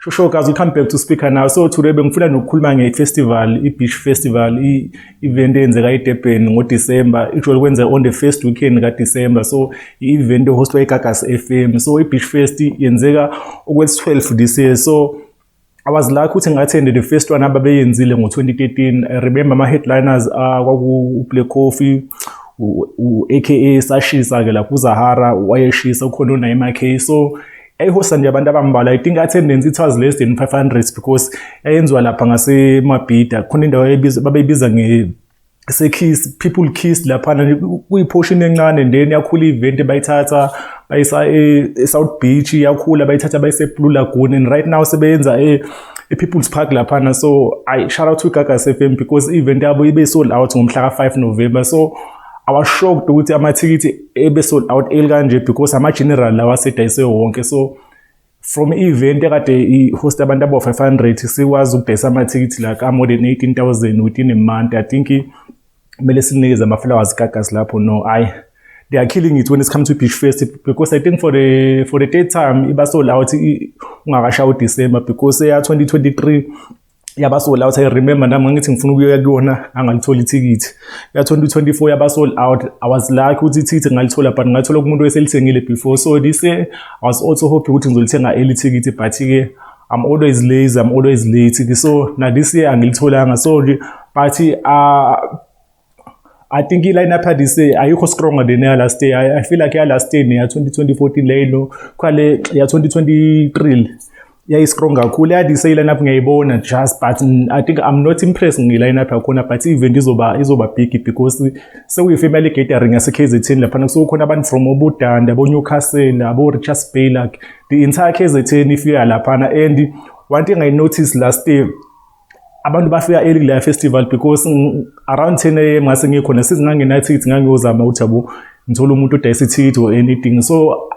Sure, guys, we come back to speaker now. So today bengifuna nokukhuluma nge-festival, i-Beach Festival, i-event eyenzeka eDurban ngoDecember. Usually kwenzeka on the first weekend kaDecember. So i-event ehostwa iGagasi FM. So i-Beach Fest yenzeka okwesi-12 this year. So I was lucky ukuthi nga-attend the first one ababeyenzile ngo-2013. I remember ama-headliners kwaku-Black Coffee, u-AKA sashisa-ke lapho uZahara wayeshisa, ukhona uNaima K. So yayihosta nje abantu abambalwa. I think attendance, it was less than 500 because yayenziwa lapha ngaseMabhida, khona indawo babeyibiza nge sekiss people kiss laphana, kuyi-portion encane. And then yakhula i-event, bayithatha bayisa e-South Beach, yakhula, bayithatha bayise e-Blue Lagoon, and right now sebeyenza e-People's Park laphana. So I shout out to Gagasi FM because i-event yabo ibe sold out ngomhla ka-5 November. So I was shocked ukuthi amathikithi ebe sold out early kanje because ama-general lawa asedayiswe wonke. So from i-event ekade i-host abantu abo-500, sikwazi ukudayisa amathikithi like a-more than 18,000 within a month. I think kumele sinikeze ama-flowers Gagasi lapho. No, I they are killing it when it comes to Beach Fest because I think for the third time iba sold out ungakashawa uDecember, because eya 2023 yaba sold out. I remember nami ngithi ngifuna ukuya kuyona, angalithola ithikithi. Ya 2024 yaba sold out. I was lucky ukuthi ithikithi ngalithola, but ngalithola kumuntu oweselithengile before. So this year I was also hoping ukuthi ngizolithenga early thikithi, but ke I'm always lazy, I'm always late, so na this year angilitholanga. So nje, but I think i-line-up ya this year ayikho stronger than ya last year. I feel like ya last year neya 2014 leyo kwale ya 2023 yayi-strong kakhulu. Ya this year i-line-up ngiyayibona just, but I think I'm not impressed nge-line-up yakhona, but i-event izoba big because sekuyi-family gathering yase-KZN laphana. Kusuke khona abantu from oboDanda, abo-Newcastle, abo-Richards Bay, like the entire KZN ifika laphana. And one thing I noticed last year, abantu bafika early kuleya festival because around 10 a.m. ngase ngikhona, sizingangenathikithi, ngangiyozama ukuthi yabo ngithola umuntu odayisa ithikithi or anything. So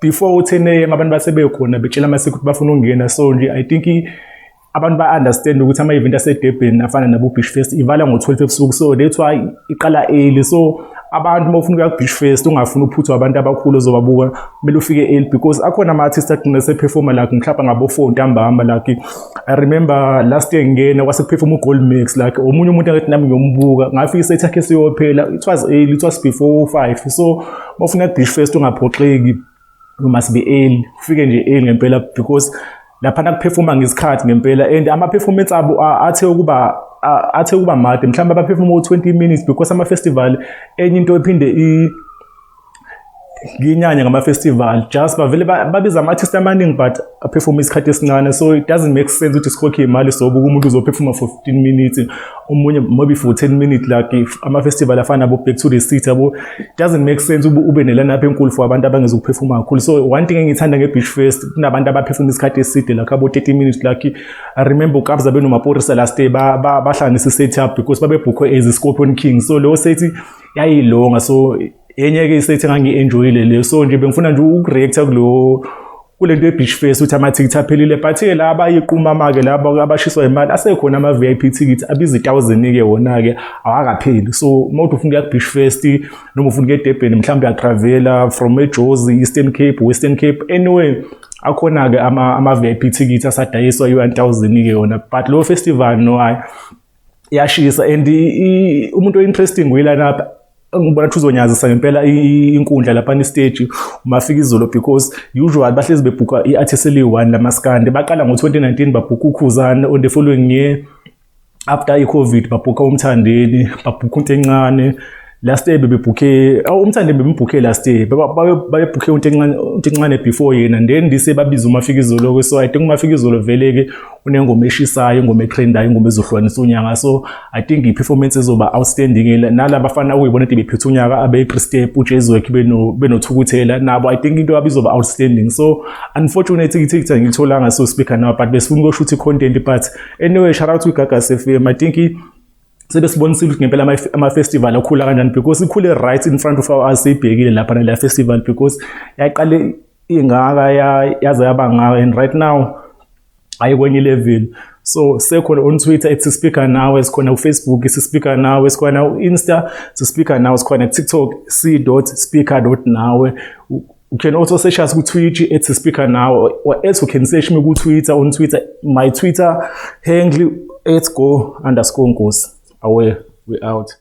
before u-10 a.m. abantu base bekhona betshela amasiko ukuthi bafuna ukungena. So nje I think abantu ba-understand ukuthi ama-event aseDurban afana nabo-Beach Fest ivala ngo-12 ebusuku, so that's why iqala early. So abantu, uma ufuna ukuya ku-Beach Fest, ungafuni uphuthwe abantu abakhulu ozobabuka, kumele ufike early because akhona ama-artist agcina seperforma like mhlawumbe ngabo-4 ntambama. Like I remember last year ngingena, kwase kuperforma u-Gold Mix, like omunye umuntu angathi nami ngiyombuka, ngafika isethi yakhe siyophela. It was early, it was before 5. So uma ufuna ku-Beach Fest ungaphoxeki, you must be early, ufike nje early ngempela because laphana kuperforma ngesikhathi ngempela. And ama-performance abo athe ukuba made, mhlawumbe abaperforma u-20 minutes because ama-festival, enye into ephinde ngiyinyanya ngama-festival, just bavele babiza ama-artist amaningi but aperforma isikhathi esincane. So it doesn't make sense ukuthi sikhokhe imali sobuka umuntu uzoperforma for 15 minutes, omunye maybe for 10 minutes, like if ama-festival afana nabo Back to the City yabo, it doesn't make sense ube ne-line-up enkulu for abantu abangezukuperforma kakhulu. So one thing engiyithanda nge-Beach Fest, kunabantu abaperforma isikhathi eside, like abo 30 minutes. Like I remember uKabza benoMaphorisa last day bahlanganisa i-setup because babebhukhwe as i-Scorpion King, so leyo set yayilonga. So enye-ke isethi engangi-enjoyile leyo. So nje bengifuna nje ukureacta kule nto ye-Beach Fest ukuthi amathikithi aphelile, but-ke la abayiqumama-ke, laba abashiswa imali, asekhona ama-VIP tickets abiza i-1000-ke wona-ke, awakapheli. So uma uthi ufuna ukuya ku-Beach Fest noma ufuna ukuya eDurban, mhlawumbe uyatravela from eJozi, Eastern Cape, Western Cape, anyway, akhona-ke ama-VIP tickets asadayiswa i-1000-ke yona. But lo festival, no, hayi, iyashisa. And umuntu o-interesting uyi-line-up ngibona ukuthi uzonyazisa ngempela inkundla lapha stage uMafikizolo, because usually bahlezi bebhuka i-artist eliyi-one lamaskandi. Baqala ngo-2019 babhuka uKhuzani, on the following year after i-COVID babhuka uMthandeni, babhuka uNtencane. Last year bebebhukhe, oh, uMthandeni bebembhukhe last year, babebhukhe uNtencane before yena, and then this year babiza uMafikizolo. So I think uMafikizolo vele-ke unengoma eshisayo, ingoma etrendayo, ingoma ezohlukanisa unyaka. So I think i-performance ezoba outstanding. Nalaba bafana okuyibona ukuthi bephethe unyaka, abe-Three Step, uJazzworx benoThukuthela nabo, I think into yabo izoba outstanding. So unfortunately ithikithi angilitholanga, so speaker now, but besifuna ukuyoshutha i-content. But anyway, shout out to Gagasi FM. I think sebesibonisile ukuthi ngempela ama-festival akhula kanjani because ikhule right in front of our eyes, siyibhekile lapha naleya festival because yayiqale ingaka, yaze yaba ngaka, and right now ayikwenye level. So sekhona on Twitter @speaker nawe, sikhona ku-Facebook sispeaker nawe, sikhona ku-Insta sispeaker nawe, sikhona ku-TikTok c.speaker.nawe. You can also search us ku-Twitch at Speaker Now, or else you can search me ku-Twitter, on Twitter, my Twitter handle @go_Nkosi. Away, we out.